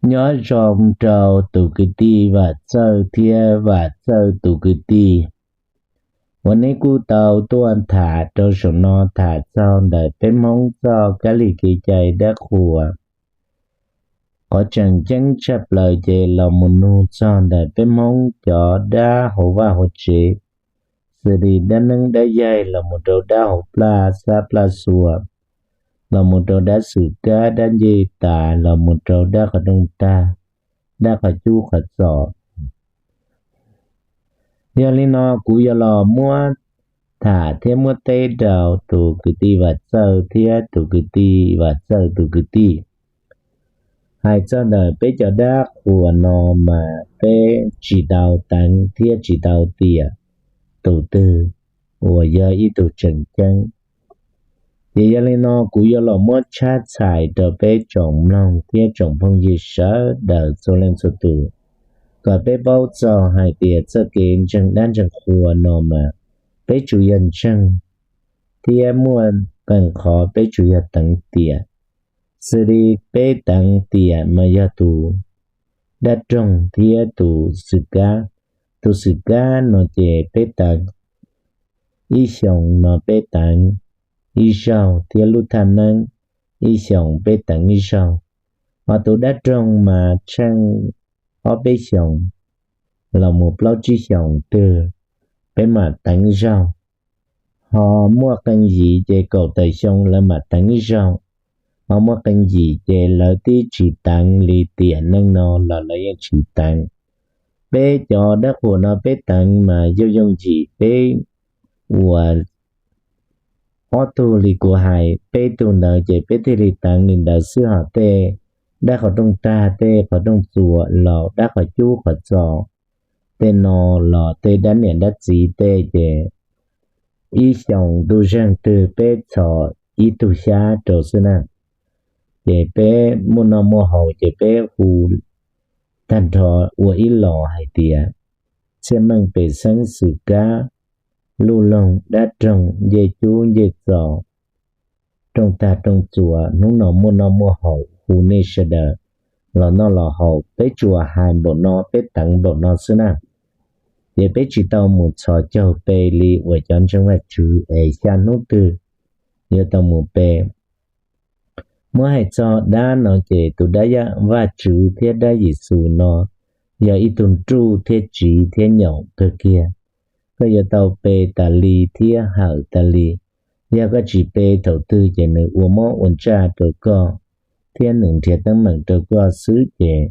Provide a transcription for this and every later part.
Nyob zoo rau tus kwv tij Vam Txawj thiab Vam Txawj tus kwv tij uas neb kuj tau tuaj tham rau saum no tham txog ntawm peb Hmoob txoj kab li kev cai dab qhuas. Qhov tseem ceeb tshaj plaws ces los mus nug txog ntawm peb Hmoob cov dab hauv vaj hauv tsev, xws li dab neeb dab yaig los mus rau dab hauv plaj xab plaj xua, los mus rau dab xwm kab dab ncej tas los mus rau dab qhov rooj tag, dab qhov cub qhov txos. Yog li no kuv yuav los muab tham thiab muab teb rau tus kwv tij Vam Txawj thiab tus kwv tij Vam Txawj tus kwv tij. Hais txog ntawm peb cov dab qhuas no mas peb tsis tau teev thiab tsis tau tiam tus twg uas yog ib tug tseem ceeb. Ces yog li no kuv yuav los muab tshab txhais rau peb tsoom mloog thiab tsoom phooj ywg sawv daws txhua leej txhua tus, kom peb paub txog hais tias txoj kev ntseeg dab ntseeg qhua no mas peb tsuas yog ntseeg thiab muaj qee qhov peb tsuas yog teev tiam. Xws li peb teev tiam mas yog tus dab roog thiab tus xwm kab. Tus xwm kab no ces peb teev ib xyoos no peb teev ib zaug thiab lub thaj neeb ib xyoos peb teev ib zaug. Ho tus dab roog mas tsheej ob peb xyoos los mus plaub tsib xyoos twg peb mam teev zaug. Ho muaj qee yim ces kaum tawm xyoo lawv mam teev ib zaug. Ho muaj qee yim ces lawv twb tsis teev li tiam neej no los lawv yeej tsis teev. Peb cov dab qhuas no peb teev mas yooj yooj yim peb uas ob tug li kuv hais peb tug ntawd ces peb thiaj li teev li ntawd xwb. Ho tej dab qhov rooj tag, tej qhov rooj txuas los dab qhov cub qhov txos, tej no los tej dab niam dab txiv tej ces ib xyoos ntuj zeeg twg peb txhos ib tug xyab rau xwb na. Ces peb muaj noj muaj haus ces peb hu tag nrho ua ib los hais tias txhiaj meej pem xeeb xwm kab luj loog dab roog ncej cub ncej txos rooj tag rooj txuas hnub no muaj noj muaj haus hu nej sawv daws los noj los haus. Peb tsuas hais npaum no peb teev npaum no xwb na. Ces peb tsis tau mus txhos caug pe li uas cov ntseeg Vajtswv es xya hnub twg yuav tau mus pe. Muab hais txog dab no ces tus dab Vajtswv thiab dab Yexus no yog ib tug nruj thiab tsiv thiab nyaum kawg kiag. Koj yuav tau pe tas li thiab hawm tas li. Yog koj tsis pe thaum twg ces nws ua mob ua ntsaj rau koj thiab nws nrhiav teeb meem rau koj xwb ces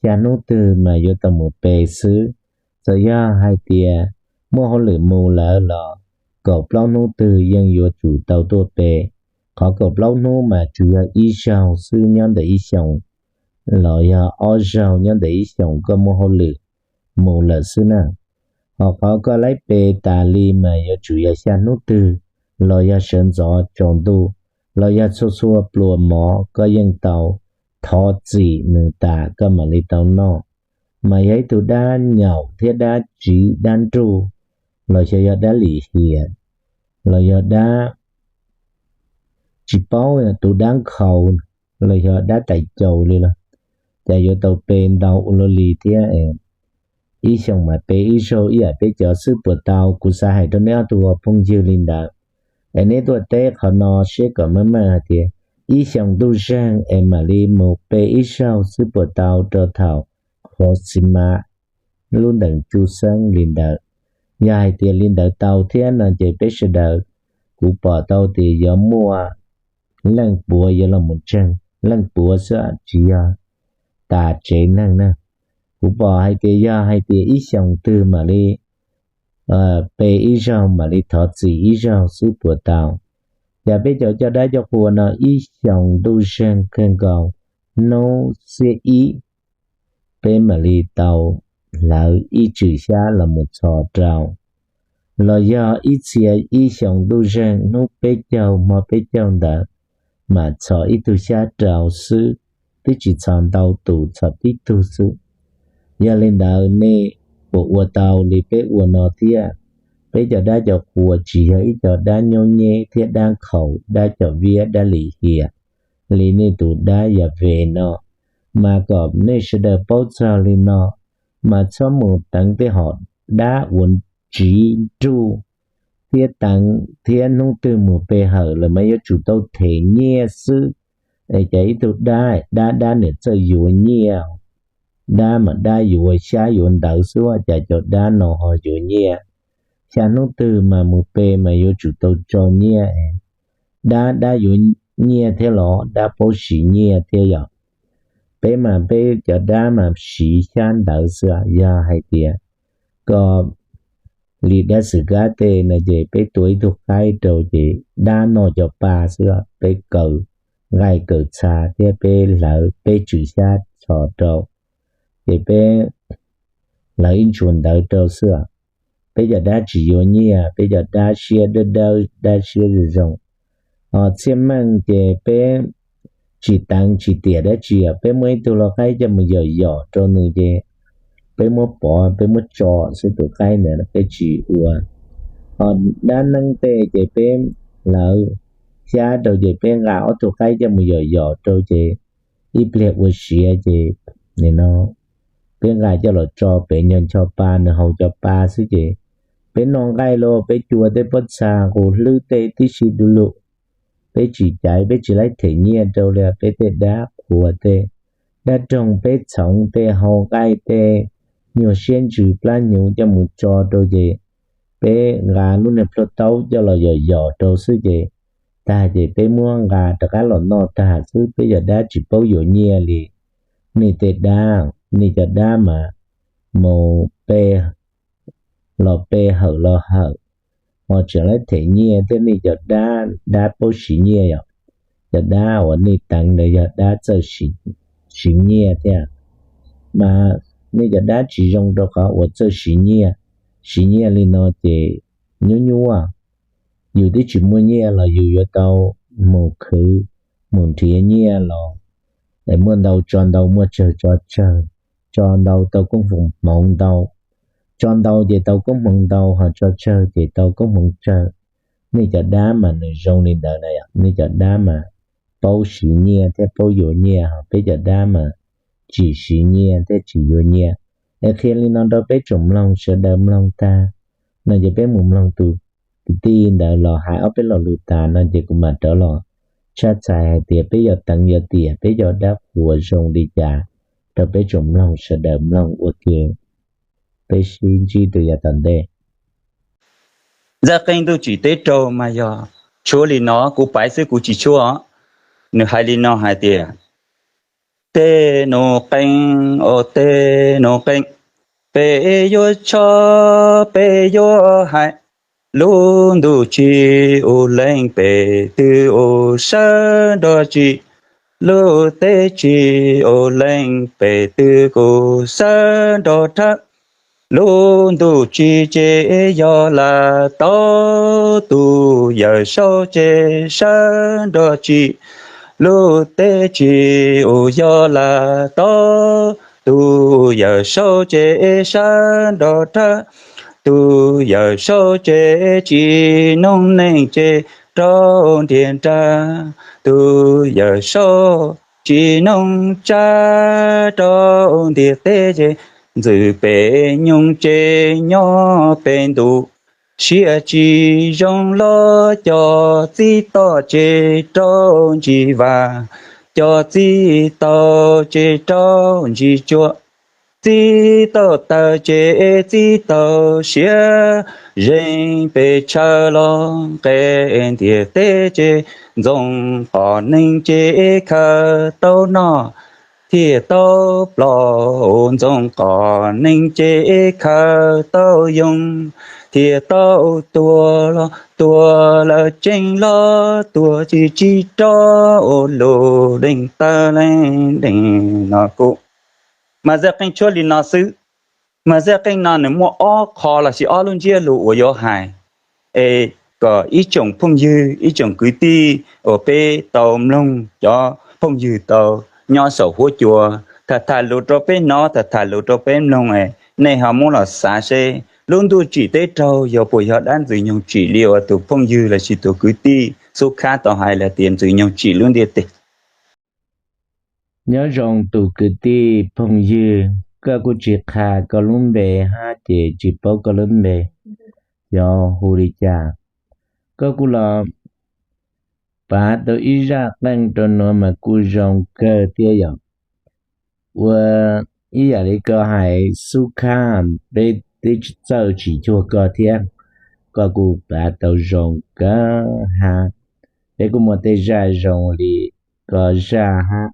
xya hnub twg mas yuav tau mus pe xwb. Txawm yog hais tias muaj hauj lwm mus lawm los kaum plaub hnub twg yeej yuav tsum tau tuaj pe. Qhov kaum plaub hnub mas tsuas yog ib zaug xwb nyob ntawm ib xyoos, los yog ob zaug nyob ntawm ib xyoos koj muaj hauj lwm mus lawm xwb na. Ho qhov koj laib pe tas li mas yuav tsum yog xya hnub twg, los yog sawv ntxov tsaus ntuj, los yog txhua txhua pluas mov koj yeej tau thov txim nws tas koj mam li tau noj. Mas yog ib tug dab nyaum thiab dab tsiv dab nruj, los xyov yog dab lim hiam, los yog dab tsis paub, tus dab nkhaus, los yog dab tais caus li los, cas yuav tau pe ntau ua luaj li thiab. Ib xyoos mas pe ib zaug ib yam peb cov xwb puas tau? Kuv xav hais rau neb ob tug ua phooj ywg li ntawd, es neb tuaj teb qhov no seb kom meej meej hais tias ib xyoos ntuj zeeg es mam li mus pe ib zaug xwb puas tau rau thaum qhov txiv mas lub ntees tsuj xeeb li ntawd. Yog hais tias li ntawd tau thiab no ces peb sawv daws, kuv pom tau tias yuav muaj leej puav yuav los mus ntseeg, leej puav xwb tsis yog tas tsev neeg na. Kuv pom hais tias yog hais tias ib xyoos twg mam li pe ib zaug, mam li thov txim ib zaug xwb puas tau? Cas peb cov coj dab coj qhua no ib xyoos ntuj zeeg kawg nkaus hnub xiab ib peb mam li tau hlawv ib tswm xyab los mus txhos rau, los yog ib txhia ib xyoos ntuj zeeg hnub peb caug hmo peb caug ntawd mam txhos ib tug xyab rau xwb, twb tsis txhos ntau tus, txhos tib tug xwb. Yog li ntawd nej puas ua tau li peb ua no thiab? Peb cov dab cov qhua tsis yog ib co dab nyob nyeb thiab dab nkhaus, dab cov viab dab lim hiam li nej tus dab Yas Ves no. Mas kom nej sawv daws paub txog li no, mas txhob mus teev tej hom dab uas tsiv nruj thiab teev thiab hnub twg mus pe hawm lawm mas yuav tsum tau them nyiaj xwb. Es cas ib tug dab, dab dab niam txawj yuav nyiaj, dab mas dab yuav xyab yuav ntawv xwb, cas cov dab no ho yuav nyiaj. Xya hnub twg mas mus pe mas yuav tsum tau tso nyiaj. Dab dab yuav nyiaj thiab los dab paub siv nyiaj thiab yom. Peb mas peb cov dab mas siv xyab ntawv xwb, yog hais tias koj li dab xwm kab tej no ces peb tua ib tug qaib rau ces dab noj cov pa xwb, peb kaw nqaij kaw txha thiab peb hlawv peb tswm xyab txhos rau, ces peb hlawv ib ntshua ntawv rau xwb. Peb cov dab tsis yuav nyiaj, peb cov dab siab dawb dawb, dab siab zoo zoo. Ho txhiaj meej ces peb tsis teev tsis tiam dab tsi, peb muab ib tug lau qaib coj mus yom yom rau nws ces peb muab pov, peb muab tso xwb, tus qaib ntawd peb tsis ua. Ho dab neeb tej ces peb hlawv xyab rau ces peb nqa ob tug qaib coj mus yom yom rau ces ib pliag ua siav ces no peb nqa coj los tso pem ncho ncho pa, nws haus cov pa xwb ces peb noj nqaij los peb cua tej pob txha qus hlwb tej tib si du lug. Peb tsis caiv, peb tsis laib them nyiaj rau li peb tej dab qhuas tej, dab roog peb txhoov tej, hau nqaij tej, nyuag siab ntsws plab hnyuv coj mus tso rau ces peb nqa lub niag plhuaj taub coj los yom yom rau xwb ces tag ces peb muab nqa rov qab los noj tag xwb. Peb cov dab tsis paub yuav nyiaj li nej tej dab. Nej cov dab mas mus pe, los pe, hawm los hawm, ho tseem laib them nyiaj thiab. Nej cov dab, dab paub siv nyiaj yom, cov dab uas nej teev ntawd yog dab txawj siv nyiaj thiab. Mas nej cov dab tsis zoo rau qhov uas txawj siv nyiaj. Siv nyiaj li no ces nyuaj nyuaj, yus twb tsis muaj nyiaj los yus yuav tau mus khwv, mus nrhiav nyiaj los, es muaj ntau tso ntau, muaj tsawg tso tsawg, tso ntau tau koob hmoov ntau, tso ntau ces tau koob hmoov ntau, ho tso tsawg ces tau koob hmoov tsawg. Nej cov dab mas nws zoo li ntawd na, nej cov dab mas paub siv nyiaj thiab paub yuav nyiaj, ho peb cov dab mas tsis siv nyiaj thiab tsis yuav nyiaj. Es qhia li no rau peb tsoom mloog sawv daws mloog tag no ces peb mus mloog tus kwv tij ntawd los hais ob peb lo lus tas no ces kuv mam rov los tshaj txhais hais tias peb yog teev yog tiam, peb cov dab qhuas zoo li cas rau peb tsoom mloog sawv daws mloog ua ke. Peb sib ntsib rau yav tom ntej. Zaj qeej ntuj tsim teb raug mas yog tshuab li no, kuv paiv xwb kuv tsis tshuab. Nws hais li no hais tias, tej nuj qeej, o tej nuj qeej, peb yuav tshov peb yuav hais, lub ntuj tsim u leej pem twg u sawv nrog tsim, lub teb tsim u leej pem twg kuj sawv nrog rhawv. Lub ntuj tsim ces yog Laj Tau, tus yawm saub ces sawv nrog tsim. Lub teb tsim u yog Laj Tau, tus yawm saub ces sawv nrog rhawv. Tus yawm saub ces tsim noob neej ces rau ntiag nrag. Tus yawm saub tsim noob tsab rau ntiag teb ces ntxwm pem nyoog ces nyob pem ntuj. Siab tsis zoo los cov txib toj ces rau ntsis vas, cov txib tau ces rau ntsis tsuag. Txib tau taws ces txib tau siav, zeeg pes tsawg los nqes ntiag teb ces ntxoov qos neeg ces khaws tau noj thiaj tau ploj. Ntxoov qos neeg ces khaws tau yoo thiaj tau tuag los tuag lawm tseeb los tuag tsis tsis rov ua lus deej taw leej deeg no kuj. Mas zaj qeej tshuab li no xwb. Mas zaj qeej no nws muaj ob qho lossis ob lub ntsiab lus uas yuav hais, es kom ib tsoom phooj ywg ib tsoom kwv tij uas peb tau mloog, cov phooj ywg tau nyob saum huab cua, tham tham lus rau peb hnov, tham tham lus rau peb mloog, nej ho muab los xav seb lub ntuj tsim teb raug yog puas yog dab ntxwg nyoog tsim li uas tus phooj ywg lossis tus kwv tij Xub Khab tau hais lawm tias ntxwg nyoog tsim lub ntiaj teb. Nyob zoo tus kwv tij phooj ywg, koj kuj tsis qha koj lub npe hab ces tsis paub koj lub npe yog hu li cas. Koj kuj los pav tau ib zaj qeej rau nuav mas kuj zoo kawg thiab yom. Ua ib yam li koj hais xub khab, peb teb txawj tsis cuag koj thiab, koj kuj pav tau zoo kawg hab. Peb kuj muaj tej zaj zoo li koj zaj hab,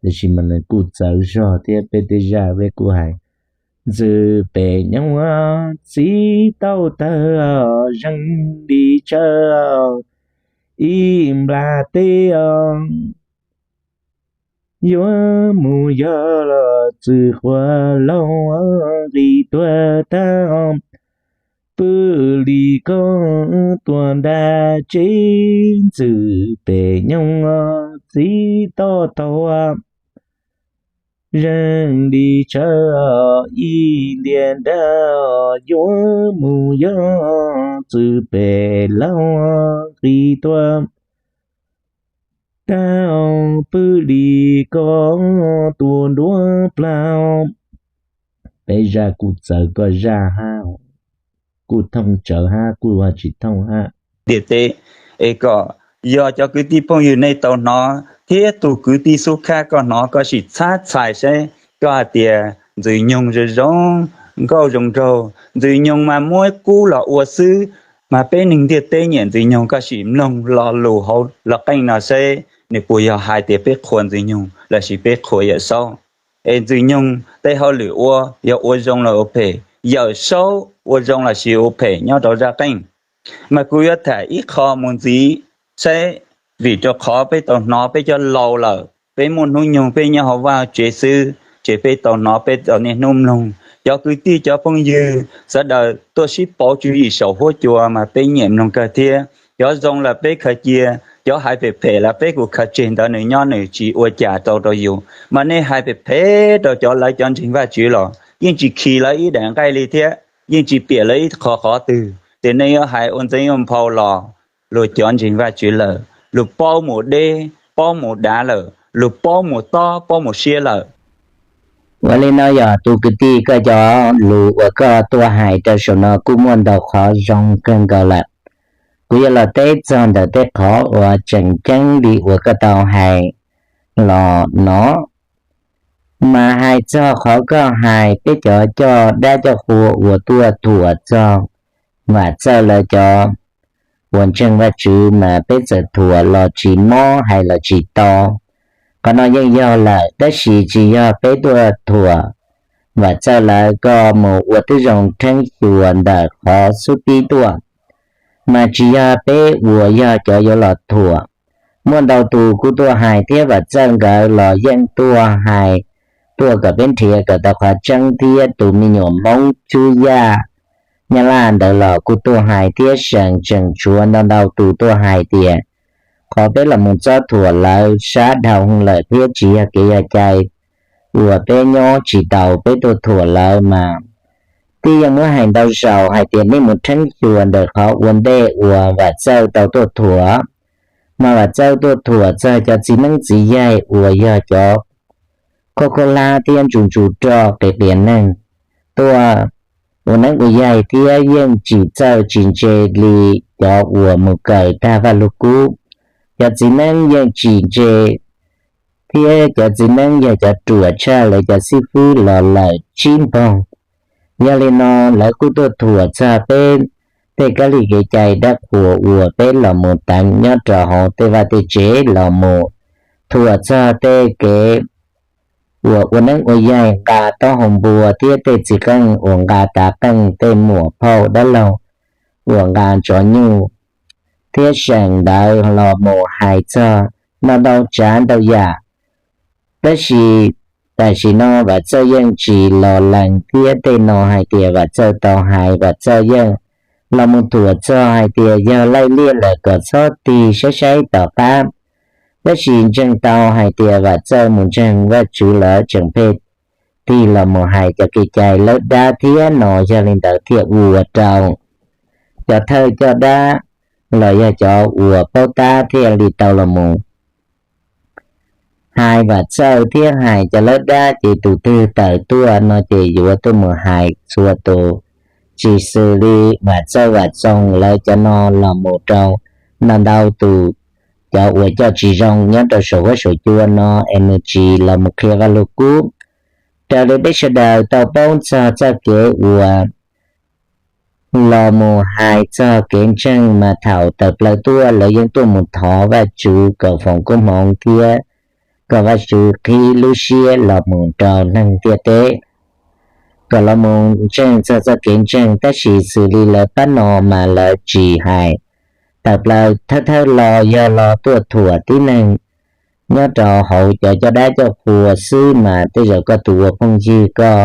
tab sis mas nws kuj txawv zog thiab, peb tej zaj peb kuj hais: Ntxwg pem nyoog txiv tauj tawg, zeeg li tsawv ib nplag teb os, yuav mus yog los txwm quas laug nqis tuag tag, pw li koj tuag nram tsev. Ntxwg pem nyoog txiv tauj tawg, zeeg li tsawv ib ntiag nrag, yuav mus yog txwm pem laug nqis tuag tag, pw li koj tuag nruab plag. Peb zaj kuj txawv koj zaj hab, kuj thooj tsawv hab kuj tsis thooj hab. Ntiaj teb es kom yog cov kwv tij phooj ywg nej tau hnov thiab tus kwv tij xub khab koj hnov koj sim txhab txhais seb koj hais tias Ntxwg Nyoog zoo zoo, nkauj zoo nraug, Ntxwg Nyoog mas muab kub los ua xwb, mas peb neeg ntiaj teb nyiam Ntxwg Nyoog, koj sim mloog lo lus hauv lo qeej no seb nws puas yog hais tias peb qhuas Ntxwg Nyoog lossis peb qhuas Yawm Saub. Es Ntxwg Nyoog tej hauj lwm ua yog ua zoo los ua phem, Yawm Saub ua zoo lossis ua phem nyob rau zaj qeej. Mas kuv yuav tham ib qho mus ntxiv seb, vim rau qhov peb tau hnov peb cov laus lawm, peb muaj hnub nyoog peb nyob hauv vaj tsev xwb ces peb tau hnov peb tau niaj hnub mloog. Cov kwv tij cov phooj ywg sawv daws tuaj sib pauv tswv yim saum huab cua mas peb nyiam mloog kawg thiab. Cov zoo lawm peb khaws cia, cov hais phem phem lawm peb kuj khaws tseg ntawd, nws nyob nws tsis ua cas rau rau yus. Mas nej hais phem phem rau cov lawv cov ntseeg Vajtswv los yeej tsis khi lawv ib daim nqaij li thiab, yeej tsis piam lawv ib qho qhov twg. Ces nej yuav hais ua ntxeev ua nphau los luag cov ntseeg Vajtswv lawm, luag paub mus deb paub mus dav lawm, luag paub mus tob paub mus siab lawm. Ua li no yog tus kwv tij, koj cov lus uas koj tuaj hais rau saum no kuj muaj ntau qhov zoo kawg nkaus lawm. Kuv yuav los teb txog ntawm tej qhov uas tseem ceeb li uas koj tau hais los no. Mas hais txog qhov koj hais peb cov coj dab coj qhua uas tuaj thuam txog Vam Txawj lawv cov uas ntseeg Vajtswv mas peb txawm thuam los tsis mob, hais los tsis tau. Qhov no yeej yog lawm, tab sis tsis yog peb tuaj thuam Vam Txawj lawv, koj mus ua tib zoo rheeb xyuas ntawm qhov xub pib tuaj, mas tsis yog peb uas yog cov yuav los thuam. Muaj ntau tus kuj tuaj hais thiab Vam Txawj nkawd los yeej tuaj hais, tuaj kom peb nrhiav kom tau qhov tseeb thiab. Tus me nyuam Hmoob Cub Yaj Nyab Laj ntawd los kuj tuaj hais thiab, seem tseem tshuav ntau ntau tus tuaj hais tias qhov peb los mus txob thuam lawv sab dhau lawm thiab tsis yog kev yog cai uas peb nyob tsis taus peb tuaj thuam lawv mas. Twb yeej muab hais ntau zaus hais tias nej mus rheeb xyuas ntawm qhov ua ntej uas Vam Txawj tau tuaj thuam, mas Vam Txawj tuaj thuam txog cov txiv neeb txiv yaig uas yog cov khaub khaub hlab thiab ntsu ntsu roj qias qias neeg. Tuaj ua neeb ua yaig thiab yeej tsis txawj tsis ntse li cov uas mus kawm tag Vaj Lug Kub. Cov txiv neeb yeej tsis ntse thiab cov txiv neeb yog cov ruam tshaj lawv cov xib fwb los lawm tsib npoog. Yog li no lawv kuj tuaj thuam txog peb tej kab li kev cai dab qhuas uas peb los mus teev nyob rau hauv tej vaj tej tsev, los mus thuam txog tej kev uas ua neeb ua yaig nqa taub hau npua thiab tej txiv qeej uas nqa tav qeej, tej muam phauj dab laug uas nqa ntsov nyuj, thiab seem ntawd los mus hais txog ntau ntau tsav ntau yam. Tab sis tam sim no Vam Txawj yeej tsis los lees thiab tej no hais tias Vam Txawj tau hais, Vam Txawj yeej los mus thuam txog hais tias yog laij liaj lawm kom txhob tig saib saib tom qab. Tab sis ntseeg tau hais tias Vam Txawj mus ntseeg Vajtswv lawm tseem pheej tig los mus hais cov kev cai lawb dab thiab no, yog li ntawd thiaj ua rau cov thawj coj dab los yog cov uas paub tab thiaj li tau los mus hais Vam Txawj thiab hais cov lawv dab ces tus twg tawm tuaj no ces yuav tuaj mus hais txhua tus. Tsis xws li Vam Txawj Vam Txoos lawv cov no los mus rau ntau ntau tus, cov uas coj tsis zoo nyob rau saum huab saum cua no es nws tsis los mus qhia Vaj Lug Kub. Raws li peb sawv daws tau paub txog txoj kev uas los mus hais txog kev ntseeg mas thaum tawm plaws tuaj lawv yeej tuaj mus thov Vajtswv kom foom koob hmoov thiab kom Vajtswv qhib lub siab los mus rau neeg ntiaj teb kom los mus ntseeg txog txoj kev ntseeg, tab sis xws li lawv pab no mas lawv tsis hais. Tawm plaws thawj thawj los yog los tuaj thuam tib neeg nyob rau hauv cov coj dab coj qhua xwb mas tej zaum koj tus ua phooj ywg koj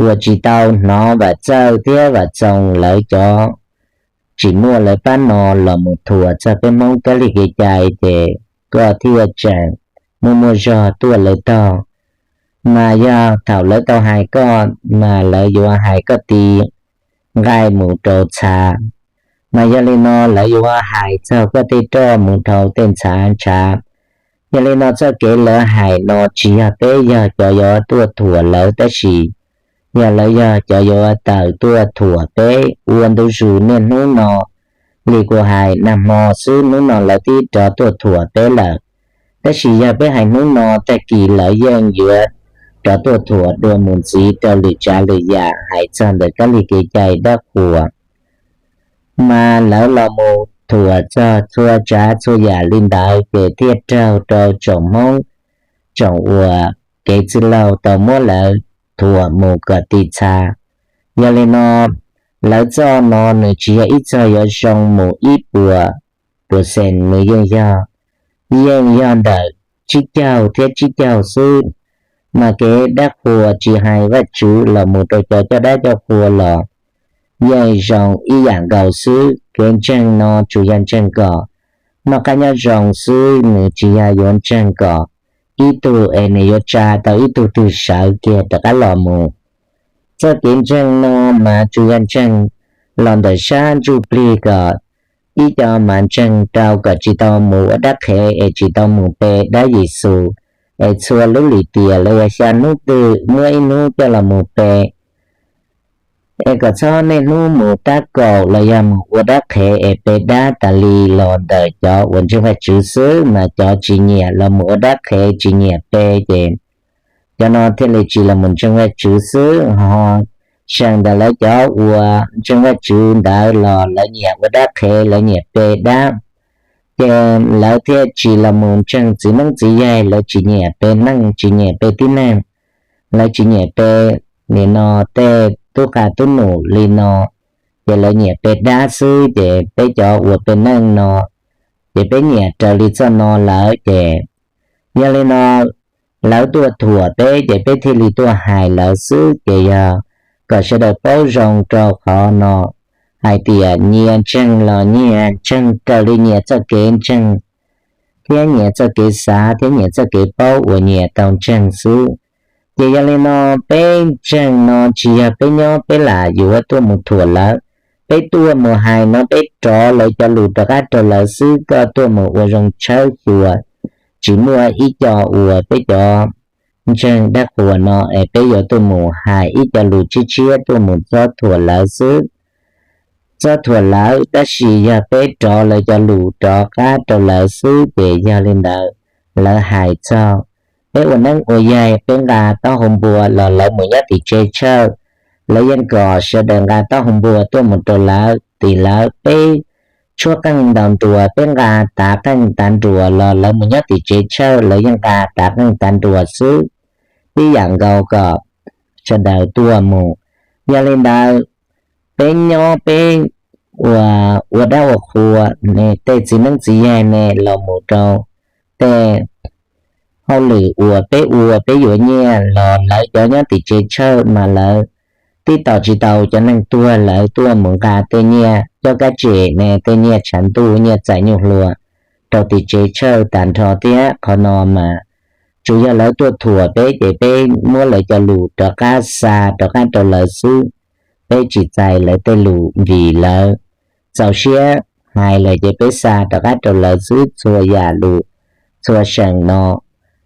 uas tsis tau hnov Vam Txawj thiab Vam Txoos lawv cov tsis muaj lawv pab no los mus thuam txog peb Hmoob kab lig kev cai ces koj thiaj tseem muaj muaj zog tuaj lawv tog. Mas yog thaum lawv tau hais koj mas lawv yuav hais koj ti nqaij mus rau txha. Mas yog li no lawv yuav hais txog koj tej roj mus dhau tej ntxhav ntshav. Yog li no txoj kev lawv hais no tsis yog peb yog cov yuav tuaj thuam lawv, tab sis yog lawv yog cov yuav tawm tuaj thuam peb ua ntu zus niaj hnub no. Li kuv hais nag hmo xwb hnub no lawv twb rov tuaj thuam peb lawm. Tab sis yog peb hais hnub no tag kis lawv yeej yuav rov tuaj thuam dua mus ntxiv rau lwm tsav lwm yam hais txog ntawm kab lig kev cai dab qhuas. Mas lawv los mus thuam txog txhua tsav txhua yam li ntawd ces thiaj raug rau tsoom Hmoob, tsoom uas kev txwj laug tau muab lawv thuam mus kom ti txha. Yog li no lawv txoj no nws tsis yog ib txog yuav zoo mus ib puas puas xees, nws yeej yog, yeej yog ntawm tsib caug thiab tsib caug xwb. Mas kev dab qhuas tsis hais Vajtswv los mus rau cov coj dab coj qhua los yeej zoo ib yam nkaus xwb. Kev ntseeg no tsuas yog ntseeg kom noj qab nyob zoo xwb, nws tsis yog yuav ntseeg kom ib tug es nws yuav tsa tau ib tug twg sawv kiag rov qab los mus. Txoj kev ntseeg no mas tsuas yog ntseeg los ntawm sab ntsuj plig kom ib co mas ntseeg rau kom tsis tau mus ua dab qhev es tsis tau mus pe dab Yexus, es txhua lub lim tiam los yog xya hnub twg muab ib hnub coj los mus pe, es kom txhob niaj hnub mus tab kaum los yog mus ua dab qhev es pe dab tas li los ntawm cov uas ntseeg Vajtswv xwb, mas cov tsis nyiam los mus ua dab qhev tsis nyiam pe ces cov no thiaj li tsis los mus ntseeg Vajtswv xwb. Ho seem ntawm lawv cov uas ntseeg Vajtswv ntawd los lawv nyiam ua dab qhev, lawv nyiam pe dab, ces lawv thiaj tsis los mus ntseeg txiv neeb txiv yaig, lawv tsis nyiam pe neej, tsis nyiam pe tib neeg, lawv tsis nyiam pe nim no tej tub qa tub num li no, ces lawv nyiam pe dab xwb. Ces peb cov uas pe neej no, ces peb nyiam raws li txoj no lawm ces yog li no lawv tuaj thuam peb ces peb thiaj li tuaj hais lawv xwb. Ces yog kom sawv daws paub zoo rau qhov no hais tias nyias ntseeg los nyias ntseeg raws li nyias txoj kev ntseeg thiab nyias txoj kev xav thiab nyias txoj kev paub uas nyias tau ntseeg xwb. Ces yog li no peb ntseeg no tsis yog peb nyob peb lam yuav tuaj mus thuam lawv. Peb tuaj mus hais no peb rov lawv cov lus rov qab rau lawv xwb. Koj tuaj mus ua zoo tshawb xyuas, tsis muaj ib co uas peb cov ntseeg dab qhuas no es peb yuav tuaj mus hais ib co lus tshiab tshiab tuaj mus txob thuam lawv xwb. Txob thuam lawv, tab sis yog peb rov lawv cov lus rov qab rau lawv xwb ces yog li ntawd lawv hais txog peb ua neeb ua yaig, peb nqa taub hau npua los lawv mus nyob tim tsev tshawj, lawv yeej kom sawv daws nqa taub hau npua tuaj mus rau lawv. Tim lawv peb tshuab qeej ntaus nruas, peb nqa tav qeej tav nruas los lawv mus nyob tim tsev tshawj lawv yeej nqa tav qeej tav nruas xwb. Ib yam nkaus kom sawv daws tuaj mus. Yog li ntawd peb nyob peb ua, ua dab ua qhua, tej txiv neeb txiv yaig ne los mus rau tej hauj lwm uas peb ua peb yuav nyiaj los lawv cov nyob tim tsev tshawj mas lawv tib tos tsis tau cov neeg tuag, lawv tuaj mus nqa tej nyiaj cob kab tsem ne, tej nyiaj tshav ntuj, nyiaj txais nyuj hlua rau tim tsev tshawj tas nrho thiab. Qhov no mas tsuas yog lawv tuaj thuam peb ces peb muab lawv cov lus rov qab xa rov qab rau lawv xwb. Peb tsis txais lawv tej lus vim lawv txaus siab hais lawm ces peb xa rov qab rau lawv xwb. Txhua yam lus, txhua seem no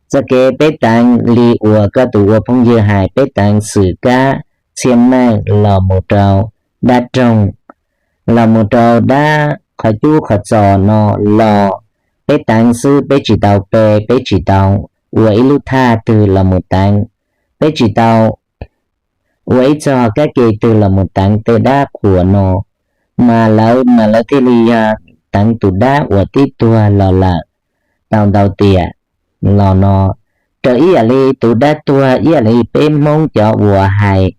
Txoj kev peb teev li uas koj tus ua phooj ywg hais, peb teev xwm kab txhiaj meej los mus rau dab roog, los mus rau dab qhov cub qhov txos no los peb teev xwb, peb tsis tau pe, peb tsis tau ua ib lub thaj twg los mus teev, peb tsis tau ua ib txog kab ke twg los mus teev tej dab qhuas no. Mas lawv mas lawv thiaj li yog teev tus dab uas twb tuag los lawm tau ntau tiam los no. Raws ib yam li tus dab tuag, ib yam li peb Hmoob cov uas hais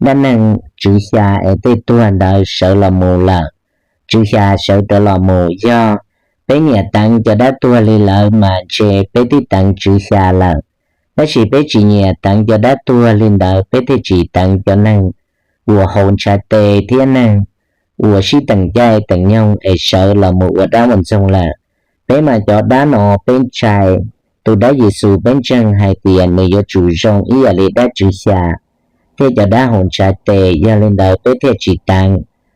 dab neeg tswv xya es tej tuag ntawd sawv los mus lawm, tswv xya sawv rov los mus, yog peb nyiam teev cov dab tuag li lawv mas ntshe peb twb teev tswv xya lawm. Tab sis peb tsis nyiam teev cov dab tuag li ntawd, peb thiaj tsis teev cov neeg uas haus ntshav tes thiab neeg uas sib teem caij teem nyoog es sawv los mus ua dab ua ntxoog lawm. Peb mas cov dab no peb ntshai, tus dab Yexus peb ntseeg hais tias nws yuav tsum zoo ib yam li dab tswv xya thiab cov dab haus ntshav tes, yog li ntawd peb thiaj tsis teev,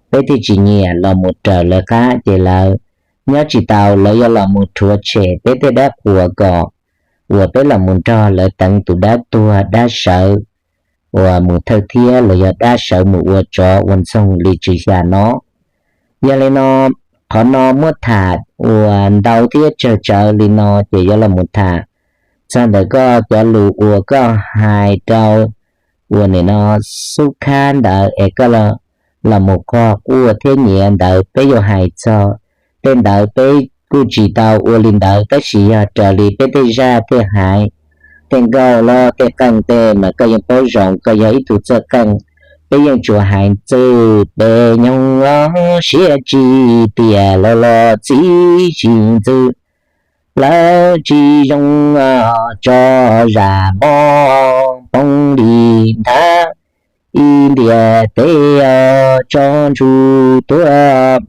peb thiaj tsis nyiam los mus raws lawv qab. Ces lawv nyob tsis tau, lawv yuav los mus rhuav tshem peb tej dab qhuas kom uas peb los mus nrog lawv teev tus dab tuag dab sawv uas mus thawj thiab los yog dab sawv mus ua tsov ua ntxoog li tswv xya no. Yog li no, qhov no muab tham uas ntau thiab tsawg tsawv li no ces yuav los mus tham txog ntawm koj cov lus uas koj hais rau uas nim no xub khab ntawd es koj los mus qog quaj thiab nyiav ntawd, peb yuav hais txog tej ntawd peb kuj tsis tau ua li ntawd, tab sis yog raws li peb tej zaj tej haiv, tej nkauj los tej qeej tej mas koj yeej paub zoo, koj yog ib tug txawj qeej, peb yeej tsuas hais txwj pes nyoog los siab tsis tiag los los txiv tsis ntxwv, lawv tsis zoo tso zam mob poob li nthab ib ntiag teb tso ntsuj tuag,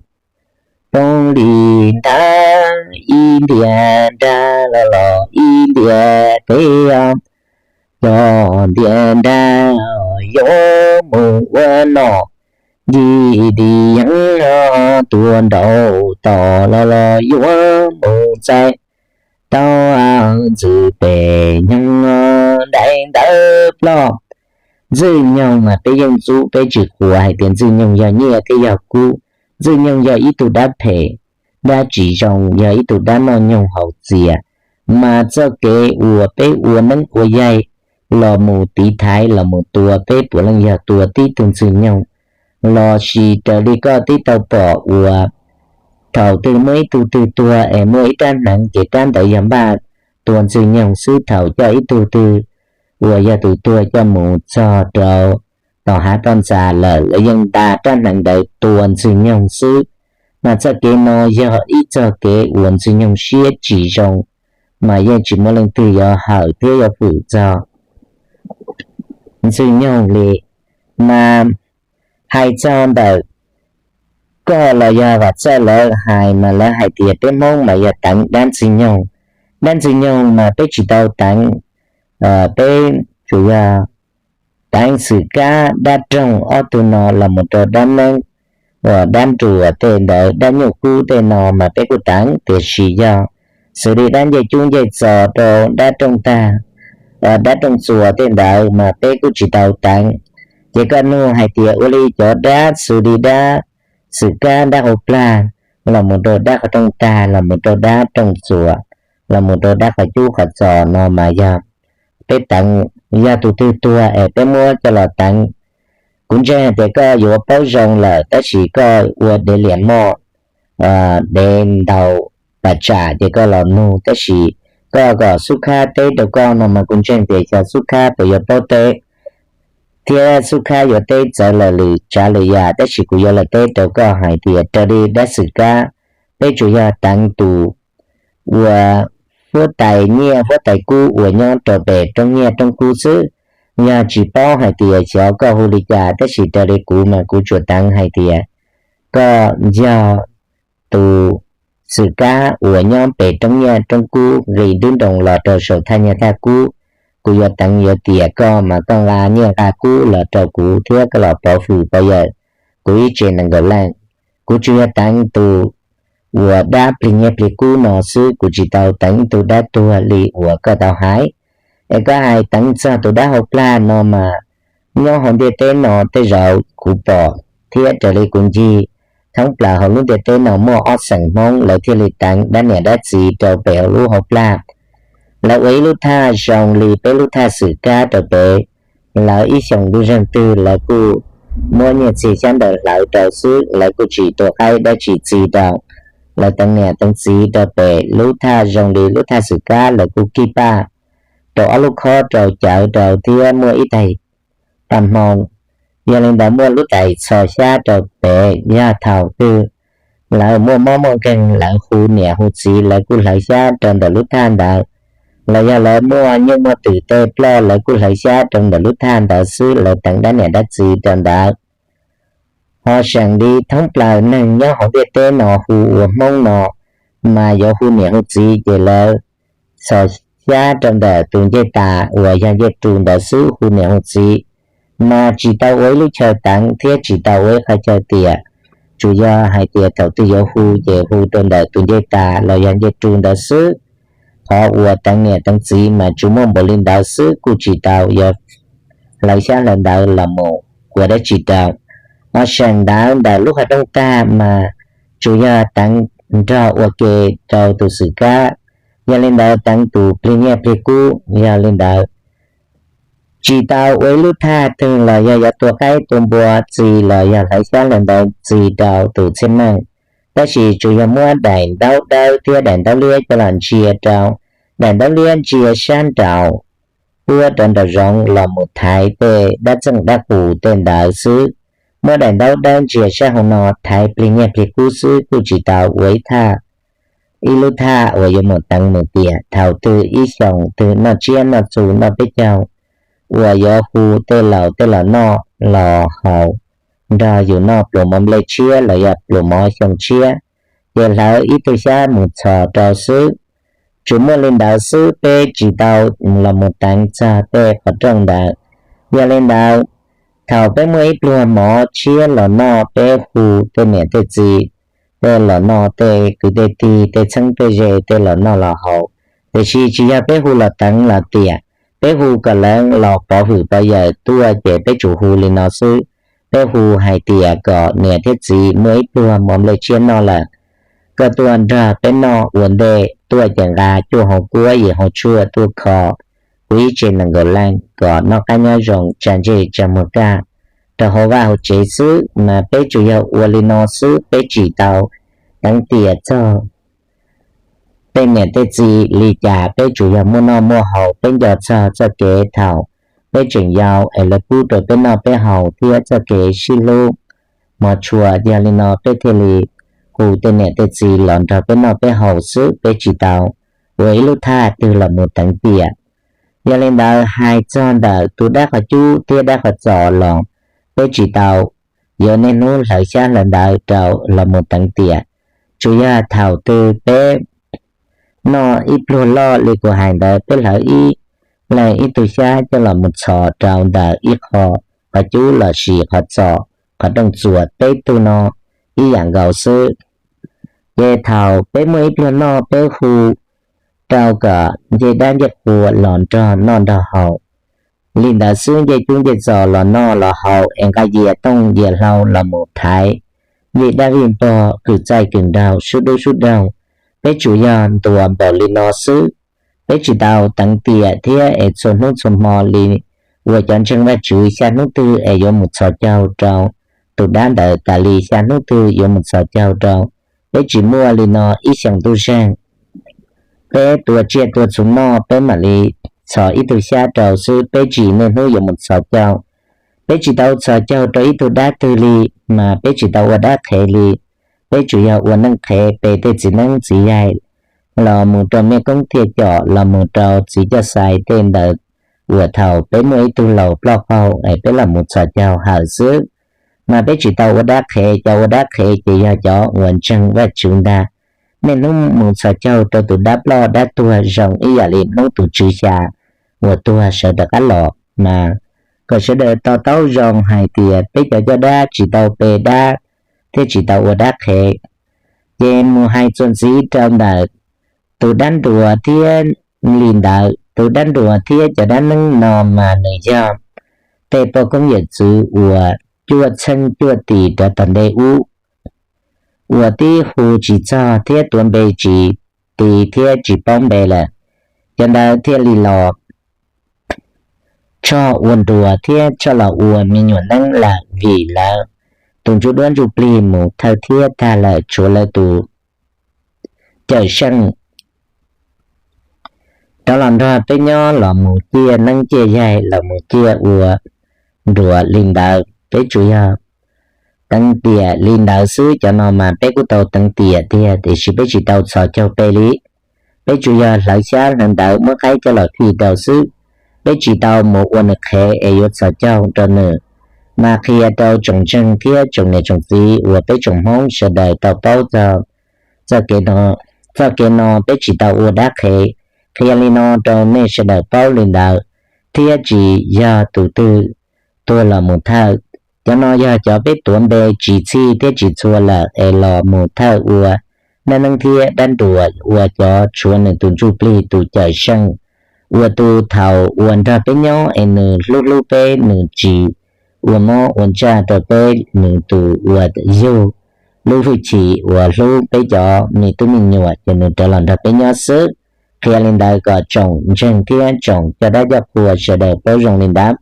poob li nthab ib ntiag nrag los los ib ntiag teb, cov ntiag nrag yuav mus ua nom, yim dim yeeb tuaj nraum tom los los yuav mus txais tau ntxwj pes nyoog daim ntawv ploj. Ntxwj nyoog mas peb yeej ntxub, peb tsis qhuas hais tias ntxwj nyoog yog nyiaj thiab yog kub. Ntxwj nyoog yog ib tug dab phem, dab tsis zoo, yog ib tug dab noj nyoog haus txias. Mas txoj kev uas peb ua neeb ua yaig los mus tiv thaiv los mus tua peb puav leej yog tua tib tug ntxwj nyoog. Los sis raws li koj twb tau pom uas thaum twg muaj ib tug twg tuag es muaj ib rab hneev ces rab ntawd yog npaj tua ntxwj nyoog xwb. Thaum coj ib tug twg uas yog tus tuag coj mus txog rau tom hav tom ntxa lawm, lawv yeej nta rab hneev ntawd tua ntxwj nyoog xwb. Mas txoj kev no yog ib txoj kev uas ntxwj nyoog siab tsis zoo, mas yeej tsis muaj leej twg yuav hawm thiab yuav fwm txog ntxwj nyoog li. Mas hais txog ntawm koj los yog Vam Txawj lawv hais mas lawv hais tias peb Hmoob mas yog teev dab ntxwg nyoog. Dab ntxwg nyoog mas peb tsis tau teev, peb tsuas yog teev xwm kab dab roog ob tug no los mus rau dab neeb, uas dab nruas tej ntawd, dab nyuj kub tej no mas peb kuj teev, tiam sis yog xws li dab ncej cub ncej txos rau dab rooj tag, dab rooj txuas tej ntawd mas peb kuj tsis tau teev. Ces koj nug hais tias ua li cov dab xws li dab xwm kab dab hauv plag los mus rau dab qhov rooj tag los mus rau dab rooj txuas los mus rau dab qhov cub qhov txos no mas yog peb teev, yog tus twg tuag es peb muab coj los teev. Kuv ntseeg hais tias koj yuav paub zoo lawm tab sis koj ua dev liam moj, dev ntaus pas tsam ces koj los nug, tab sis koj kom Xub Khab teb rau koj no mas kuv ntseeg tias xyov Xub Khab puas yuav paub teb thiab Xub Khab yuav teb txawv lawm lwm tsav lwm yam, tab sis kuv yuav los teb rau koj hais tias raws li dab xwm kab, peb tsuas yog teev tus uas huab tais nyiaj huab tais kub uas nyob rau pem roob nyiaj roob kub xwb. Yog tsis paub hais tias xyov koj hu li cas, tab sis raws li kuv mas kuv tsuas teev hais tias koj yog tus xwm kab uas nyob pem roob nyiaj roob kub nqis dub nroos los rau saum thaj nyiaj thaj kub. Kuv yuav teev yuav tias koj mas koj nqa nyiaj nqa kub los rau kuv thiab koj los pov hwm pov yawm kuv ib tse nees nkaum leej. Kuv tsuas yog teev tus uas dab plig nyiaj plig kub no xwb, kuv tsis tau teev ib tug dab tuag li uas koj tau hais. Es koj hais teev txog tus dab hauv plag no mas, nyob hauv ntiaj teb no tej zaum kuv pom thiab raws li kuv ncig thoob plaws hauv lub ntiaj teb no muaj ob xeem Hmoob lawv thiaj li teev dab niam dab txiv rau pem hauv lub hauv plag. Lawv ua ib lub thaj zoo li peb lub thaj Xwm Kab rau pem, lawv ib xyoos ntuj zeeg twg lawv kuj muab nyiaj txiag xyab ntawv hlawv rau xwb, lawv kuj tsis tua qaib dab tsi txi rau. Lawv teev niam teev txiv rau pem lub thaj zoo li lub thaj Xwm Kab, lawv kuj kib paj rau ob lub khob rau cawv rau thiab muaj ib taig paj hmoo. Yog li ntawd muaj lub tais txho xyab rau pem, yog thaum twg lawv muaj mob muaj nkeeg lawv hu niam hu txiv lawv kuj hlawv xyab rau ntawm lub thaj ntawd, los yog lawv muaj nyuj muaj twm tej ploj lawv kuj hlawv xyab rau ntawm lub thaj ntawd xwb, lawv teev dab niam dab txiv rau ntawd. Ho seem li thoob plaws neeg nyob hauv ntiaj teb no hu ua Hmoob no mas yuav hu niam hu txiv ces lawv txhos xyab rau ntawm tus ncej tas uas yog ncej ru ntawd xwb hu niam hu txiv. Mas tsis tau ua ib lub chaw teev thiab tsis tau ua ib qhov chaw tiam, tsuas yog hais tias thaum twg yuav hu ces hu rau ntawm tus ncej tas los yog ncej ru ntawd xwb. Qhov uas teev niam teev txiv mas tsuas muaj npaum li ntawd xwb, kuj tsis tau yuav hlawv xyab hlawv ntawv los mus ua dab tsi rau. Ho seem ntawd ntawm lub qhov rooj tag mas tsuas yog teev nrog ua ke rau tus Xwm Kab. Yog li ntawd teev tus plig nyiaj plig kub, yog li ntawd tsis tau ua ib lub thaj twg los yog yuav tua qaib tua npua txi los yog hlawv xyab hlawv ntawv txi rau tus txhiaj meej. Tab sis tsuas yog muab daim ntaub dawb thiab daim ntaub liab coj los ntsia rau, daim ntaub liab ntsia sab nraum, puab rau nraum zoov los mus thaiv tej dab txeej dab qus tej ntawd xwb. Muab daim ntaub dawb ntsia sab hauv no thaiv plig nyiaj plig kub xwb, kuj tsis tau ua ib thaj, ib lub thaj uas yuav mus teev mus tiam. Thaum twg ib xyoos twg noj tsiab noj txhu noj peb caug uas yuav hu tej laus tej los noj los haus nrog yus noj pluas mov nplej tshiab los yog pluas mov xyoo tshiab, ces hlawv ib tug xyab mus txhos rau xwb. Tsuas muaj li ntawd xwb, peb tsis tau los mus teev txog tej qhov rooj ntawd. Yog li ntawd, thaum peb muaj ib pluag mov tshiab los noj, peb hu tej niam tej txiv tej los noj, tej kwv tej tij tej txheeb tej ze tej los noj los haus. Tiam sis tsis yog peb hu los teev los tiam, peb hu kom lawv los pov hwm pov yawm tuaj ces peb tsuas hu li no xwb. Peb hu hais tias kom niam thiab txiv muaj ib pluag mov nplej tshiab noj lawm, koj tuaj nrog peb noj ua ntej, tuaj ces nqa cuaj hauv kuab yim hauv tshuaj tuaj kho kuv ib tse nees nkaum leej kom noj qab nyob zoo tsa ntsej tsa muag kaj rau hauv vaj hauv tsev xwb. Mas peb tsuas yog ua li no xwb, peb tsis tau teev tiam txog tej niam tej txiv li cas, peb tsuas yog muaj noj muaj haus. Peb nco txog txoj kev thaum peb tseem yau es lawv pub rau peb noj peb haus thiab txoj kev sib hlub hmov tshua. Yog li no peb thiaj li hu tej niam tej txiv los nrog peb noj peb haus xwb, peb tsis tau ua ib lub thaj twg los mus teev tiam. Yog li ntawd hais txog ntawm tus dab qhov cub thiab dab qhov txos los peb tsis tau yuav niaj hnub hlawv xyab hlawv ntawv rau los mus teev tiam. Tsuas yog thaum twg peb noj ib pluag loj li kuv hais ntawd, peb hlawv ib leeg ib tug xyab coj los mus txhos rau ntawm ib qho qhov cub los sis qhov txos, qhov rooj txuas, peb tug no ib yam nkaus xwb. Ces thaum peb muaj ib pluag noj, peb hu rau kom ncej dab ncej qhua los nrog noj nrog haus li ntawd xwb. Ncej cub ncej txos los noj los haus es nqa yias tooj yias hlau los mus thaiv vij dab vij npog, kws txaij kws nraug, sub dub sub doog, peb tsuas yog ntuas npaum li no xwb. Peb tsis tau teev tiam thiab es txhua hnub txhua hmo li uas cov ntseeg Vajtswv xya hnub twg es yuav mus txhos caug rau tus dab ntawd tas li, xya hnub twg yuav mus txhos caug rau. Peb tsis muaj li no ib xyoos ntuj zeeg. Peb tua tsiaj tua txhuv noj peb mam li txhos ib tug xyab rau xwb, peb tsis niaj hnub yuav mus txhos caug. Peb tsis tau txhos caug rau ib tug dab twg li, mas peb tsis tau ua dab qhev li. Peb tsuas yog ua neej qhev pe tej txiv neeb txiv yaig los mus rau mej koob thiaj com los mus rau txiv coj xais tej ntawd uas thaum peb muaj ib tug laus ploj qaug es peb los mus txhos caug hawm xwb. Mas peb tsis tau ua dab qhev, cov ua dab qhev ces yog cov uas ntseeg Vajtswv ntag. Niaj hnub mus txhos caug rau tus dab ploj dab tuag zoo ib yam li hnub tus tswv xya uas tuag sawv rov qab los. Mas kom sawv daws to taub zoo hais tias peb cov coj dab tsis tau pe dab thiab tsis tau ua dab qhev. Ces mus hais txuas ntxiv rau ntawm tus dab nruas thiab li ntawd, tus dab nruas thiab cov dab neeg no mas nws yog tej poj koob yawm txwv uas cuaj txheej cuaj tis rov tom ntej ub, uas tib hu tsis txog thiab tuav npe tsis ti thiab tsis paub npe lawm. Cov ntawd thiaj li los tshoj ua nruas thiab tshoj los ua me nyuam neeb lawm, vim lawv tus ntsuj duab ntsuj plig mus thawj thiab tag lawm, tshuav lawv tus cawm seej rov los nrog peb nyob, los mus ciaj neeb ciaj yaig, los mus ciaj ua nruas li ntawd. Peb tsuas yog teev tiam li ntawd xwb. Cov no mas peb kuj tau teev tiam tiag, tiam sis peb tsis tau txhos caug pe li. Peb tsuas yog hlawv xyab hlawv ntawv muab qaib coj los fij rau xwb. Peb tsis tau mus ua nws qhev es yuav txhos caug rau nws. Mas qhia rau tsoom ntseeg thiab tsoom niam tsoom txiv uas peb tsoom Hmoob sawv daws tau paub txog txoj kev no, txoj kev no peb tsis tau ua dab qhev. Qhia li no rau nej sawv daws paub li ntawd, thiab tsis yog tus twg tuag los mus thawj. Cov no yog cov peb tuav npe tsis txhij thiab tsis txhua lawm es los mus thawj ua dab neeb thiab dab nruas, ua cov tshuav nws tus ntsuj plig tus cawm seej, ua tus thaum uas nrog peb nyob es nws hlub hlub peb, nws tsis ua mob ua ntsaj rau peb, nws tus ua yug lub hwj chim uas hlub peb cov me tub me nyuam ces nws rov los nrog peb nyob xwb. Qhia li ntawd kom tsoom ntseeg thiab tsoom coj dab coj qhua sawv daws paub zoo li ntawd.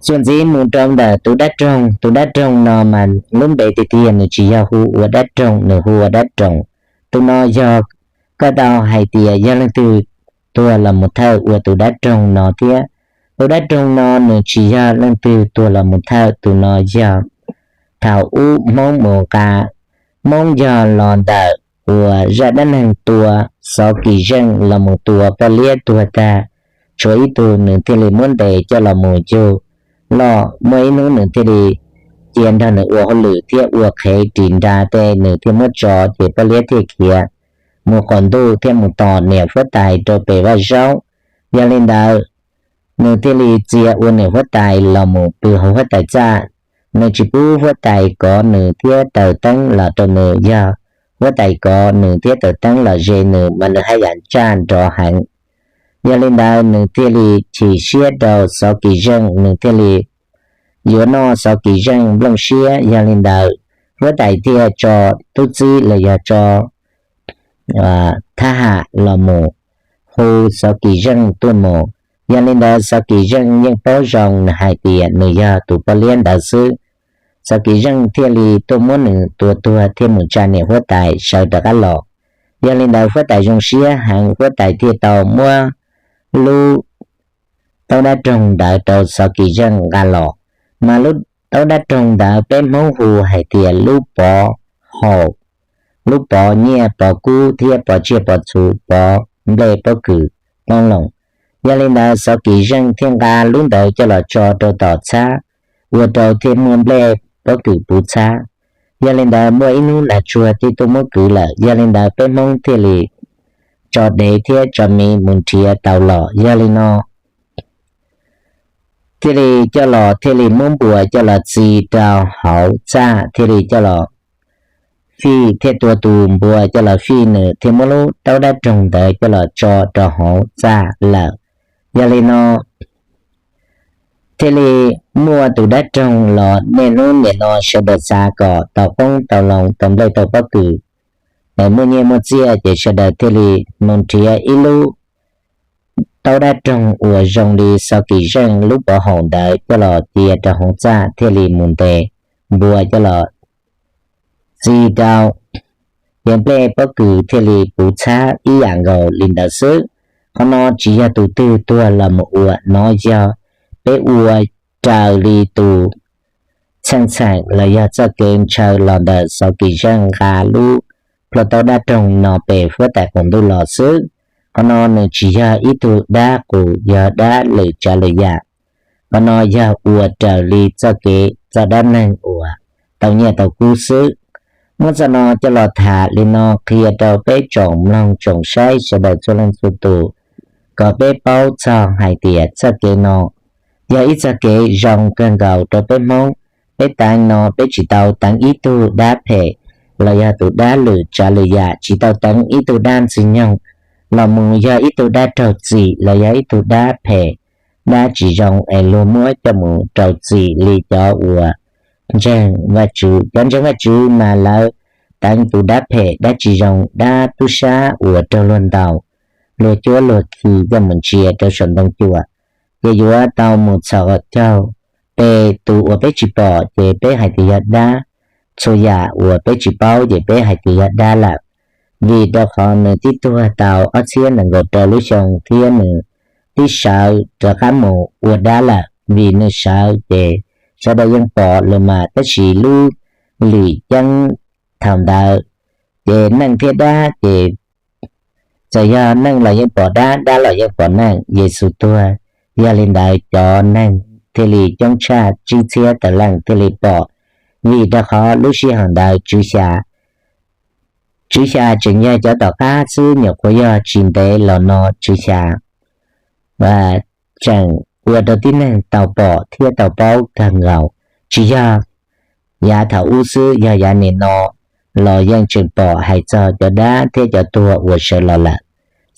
Txuas ntxiv mus rau ntawm tus dab roog, tus dab roog no mas lub npe tiag tiag nws tsis yog hu ua dab roog, nws hu ua dab roos. Tus no yog koj tau hais tias yog leej twg tuag los mus thawj ua tus dab roog no thiab. Tus dab roog no nws tsis yog leej twg tuag los mus thawj, tus no yog thaum ub Hmoob mus nqa, Hmoob yog los ntawm uas zaj dab neeg tua Xov Kis Zeej los mus tua poj liab tuag tag, tshuav ib tug nws thiaj li muab ntes coj los mus yug loj, muaj ib hnub nws thiaj li cia nrog nws ua hauj lwm thiab ua qhev ris nra tej, nws thiaj muab tso ces poj liab thiaj khiav mus qaum ntuj thiab mus tos niam huab tais rau pem vaj zaub. Yog li ntawd, nws thiaj li txia ua niam huab tais los mus pw hauv huab tais txaj. Nws tsis pub huab tais kov nws thiab taws teeb los rau nws, yog huab tais kov nws thiab taws teeb los ze nws mas nws haj yam ntsaj nrov heev. Yog li ntawd nws thiaj li chim siab rau Xov Kis Zeej, nws thiaj li yuav noj Xov Kis Zeej nplooj siab. Yog li ntawd, huab tais thiaj tso tub txib los yog tso thab ham los mus hu Xov Kis Zeej tuaj mus. Yog li ntawd Xov Kis Zeej yeej paub zoo, nws hais tias nws yog tus poj liab ntawd xwb. Xov Kis Zeej thiaj li tuaj muab nws tua tuag thiab mus tsa niam huab tais sawv rov qab los. Yog li ntawd huab tais zoo siab heev, huab tais thiaj tau muab lub taub dab roog ntawd rau Xov Kis Zeej nqa los. Mas lub taub dab roog ntawd peb Hmoob hu hais tias lub pov haum, lub pov nyiaj pov kub thiab pov tsiaj pov txhu, pov nplej pob kws poob loo. Yog li ntawd Xov Kis Zeej thiaj nqa lub ntawd coj los tso rau tom txhab, ua rau thiaj muaj nplej pob kws puv txhab. Yog li ntawd muaj ib hnub nas tsuag thiaj tuaj muab kwv lawm. Yog li ntawd peb Hmoob thiaj li tso dev thiab tso miv mus nrhiav tau los. Yog li no thiaj li coj los, thiaj li muab npua coj los txi rau hauv txaj, thiaj li coj los fij, thiaj tua tus npua coj los fij, nws thiaj muab lub taub dab roog ntawd coj los tso rau hauv txaj lawm. Yog li no thiaj li muaj tus dab roog los niaj hnub nim no sawv daws xav kom tau qoob tau loo, tau nplej tau pob kws, muaj nyiaj muaj txiaj, ces sawv daws thiaj li mus nrhiav ib lub taub dab roog uas zoo li Xov Kis Zeej lub pov haum ntawd coj los cia rau hauv txaj, thiaj li mus ntes npua coj los txi rau, ces nplej pob kws thiaj li puv txhab ib yam nkaus li ntawd xwb. Qhov no tsis yog tus twg tuag los mus ua, no yog peb ua raws li tus txheej txheem los yog txoj kev ntshaw los ntawm Xov Kis Zeej nqa lub plhu taub dab roog no pem huab tais qaum ntuj los xwb. Qhov no nws tsis yog ib tug dab qus, yog dab lwm tsav lwm yam. Qhov no yog ua raws li txoj kev txoj dab neeg uas tau nyiaj tau kub xwb. Muab txoj no coj los tham li no qhia rau peb tsoom mloog tsoom saib sawv daws txhua leej txhua tus, kom peb paub txog hais tias txoj kev no yog ib txoj kev zoo kawg nkaus rau peb Hmoob. Peb teev no peb tsis tau teev ib tug dab phem, los yog tus dab lwm tsav lwm yam tsis tau teev ib tug dab ntxwg nyoog los mus yog ib tug dab raug txim los yog ib tug dab phem, dab tsis zoo es luag muab coj mus rau txim li cov uas ntseeg Vajtswv. Cov ntseeg Vajtswv mas lawv teev tus dab phem, dab tsis zoo, dab tub sab uas raug luag ntaus, luag cuab luag khi coj mus ntsia rau saum ntoo cuam, ces yuav tau mus txhos caug. Peb tus uas peb tsis pom ces peb hais tias yog dab, txhua yam uas peb tsis paub ces peb hais tias yog dab lawm, vim rau qhov nws twb tuag tau ob txhiab nees nkaum rau lub xyoo thiab nws twb sawv rov qab mus ua dab lawm. Vim nws sawv ces sawv daws yeej pom lawm mas, tab sis lub lim ceeb thaum ntawd ces neeg thiab dab ces txawm yog neeg los yeej pom dab, dab los yeej pom neeg. Yexus tuag, yog li ntawd cov neeg thiaj li coob tshaj tsib txhiab tawm leej thiaj li pom, vim rau qhov lub sij hawm ntawd Tswv Xya, Tswv Xya tseem yog cov tom qab xwb, nyuam qhuav yog tsis ntev los no Tswv Xya tseem ua rau tib neeg tau pom thiab tau paub kawg nkaus. Tsis yog yav thaum ub xwb, yog yav nim no los yeej tseem pom hais txog cov dab thiab cov tuag uas sawv los lawm,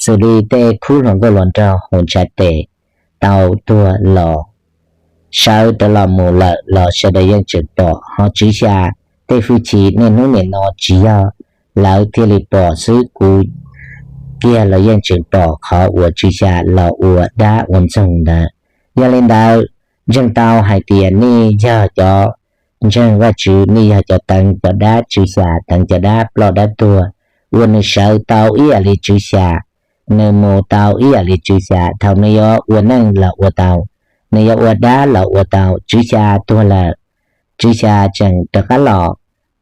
xws li tej khub hluas nkauj hluas nraug haus ntshav tes tau tuag los sawv rov los mus lawm los sawv daws yeej tseem pom. Ho Tswv Xya tej hwj chim niaj hnub nim no tsis yog lawv thiaj li pom xwb, kuv kiag los yeej tseem pom qhov uas Tswv Xya los ua dab ua ntxoog ntawd. Yog li ntawd, ntseeg tau hais tias nej yog cov ntseeg Vajtswv, nej yog cov teev cov dab Tswv Xya, teev cov dab ploj dab tuag, uas nws sawv tau ib yam li Tswv Xya, nws mus tau ib yam li Tswv Xya. Thaum nws yuav ua neej los ua tau, nws yuav ua dab los ua tau. Tswv Xya tuag lawm, Tswv Xya tseem rov qab los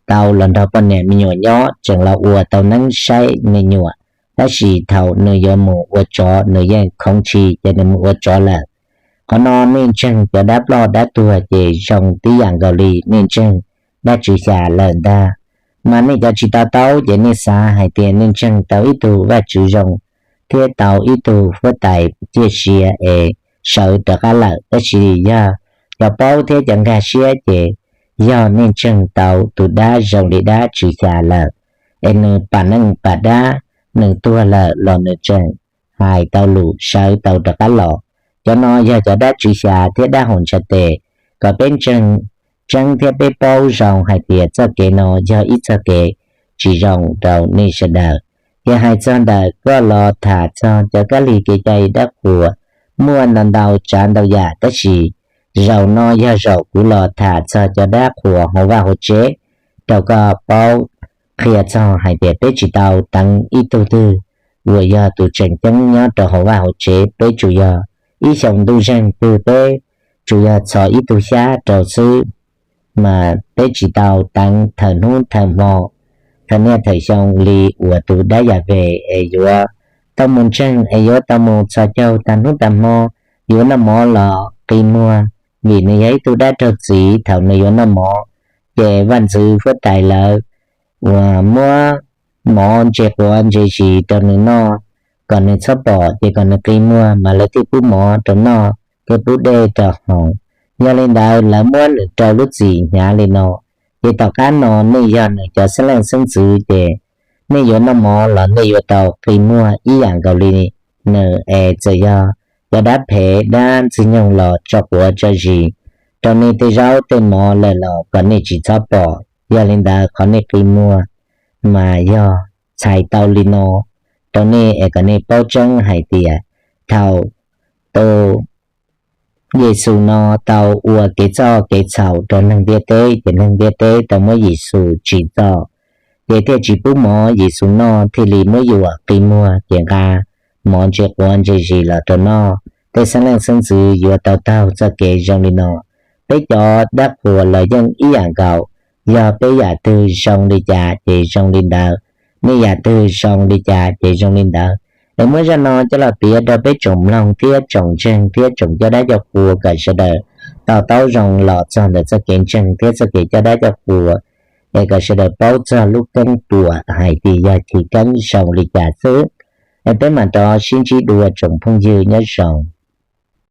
tau los nrog poj niam me nyuam nyob, tseem los ua tau neeb saib me nyuam. Tab sis thaum nws yuav mus ua tsov, nws yeej khoov tshis ces nws mus ua tsov lawm. Qhov no nej ntseeg cov dab ploj dab tuag ces zoo tib yam nkaus li nej ntseeg dab Tswv Xya lawm ntag. Mas nej cov tsis to taub ces nej xav hais tias nej ntseeg tau ib tug Vajtswv zoo thiab tau ib tug huab tais ciaj sia es sawv rov qab lawm. Tab sis yog cov paub thiab cov nkag siab ces yog nej ntseeg tau tus dab zoo li dab Tswv Xya lawm, es nws pam neej pam dab, nws tuag lawm los nws tseem hais tau lus sawv tau rov qab los. Cov no yog cov dab Tswv Xya thiab dab haus ntshav tes, kom peb ntseeg tseeb thiab peb paub zoo hais tias txoj kev no yog ib txoj kev tsis zoo rau nej sawv daws. Yog hais txog ntawm koj los tham txog cov kab lig kev cai dab qhuas, muaj ntau ntau tsav ntau yam, tab sis zaum no yog zaum kuv los tham txog cov dab qhuas hauv vaj hauv tsev rau koj paub, qhia txog hais tias peb tsis tau teev ib tug twg uas yog tus tseem ceeb nyob rau hauv vaj hauv tsev. Peb tsuas yog ib xyoos ntuj zeeg twg peb tsuas yog txhos ib tug xyab rau xwb, mas peb tsis tau teev thawm hnub thawm hmo, thawm niaj thawm xyoo li uas tus dab Yas Ves es yuav tau mus ntseeg es yuav tau mus txhos caug tag hnub tag hmo, yuav noj mov los qi muag, vim nws yog ib tug dab raug txim. Thaum nws yuav noj mov ces vaj ntxwv huab tais lawv uas muab mov ntse quav ntse zis rau nws noj kom nws txhob pom, ces kom nws qi muag mas lawv thiaj pub mov rau noj thiab pub dej rau haus. Yog li ntawd lawv muab nws rau lub txim hnyav li no. Ces tom qab no nej yog nws cov xeeb leej xeeb ntxwv ces nej yuav noj mov los nej yuav tau qi muag ib yam nkaus li nws. Es txawm yog cov dab phem dab ntxwg nyoog los tso quav tso zis rau nej tej zaub tej mov lawm los kom nej tsis txhob pom. Yog li ntawd qhov nej qi muag mas yog txhais tau li no rau nej es kom nej paub tseeb hais tias thaum tus Yexus no tau ua kev txoj kev txhaum rau neeg ntiaj teb, ces neeg ntiaj teb tau muab Yexus tsim txom, ces thiaj tsis pub mov Yexus noj, thiaj li muab yuam qi muag, ces nqa mov ntse quav ntse zis los rau noj. Tej xeeb leej xeeb ntxwv yuav tau taug txoj kev zoo li no. Peb cov dab qhuas los yeej ib yam nkaus, yog peb yam twg zoo li cas ces zoo li ntawd, nej yam twg zoo li cas ces zoo li ntawd. Es muab zaj no coj los piav rau peb tsoom mloog thiab tsoom ntseeg thiab tsoom coj dab coj qhua kom sawv daws to taub zoo los txog ntawm txoj kev ntseeg thiab txoj kev coj dab coj qhua, es kom sawv daws paub txog lub keeb puam hais tias yog chiv keeb zoo li cas xwb. Es peb mam rov sib ntsib dua tsoom phooj ywg, nyob zoo.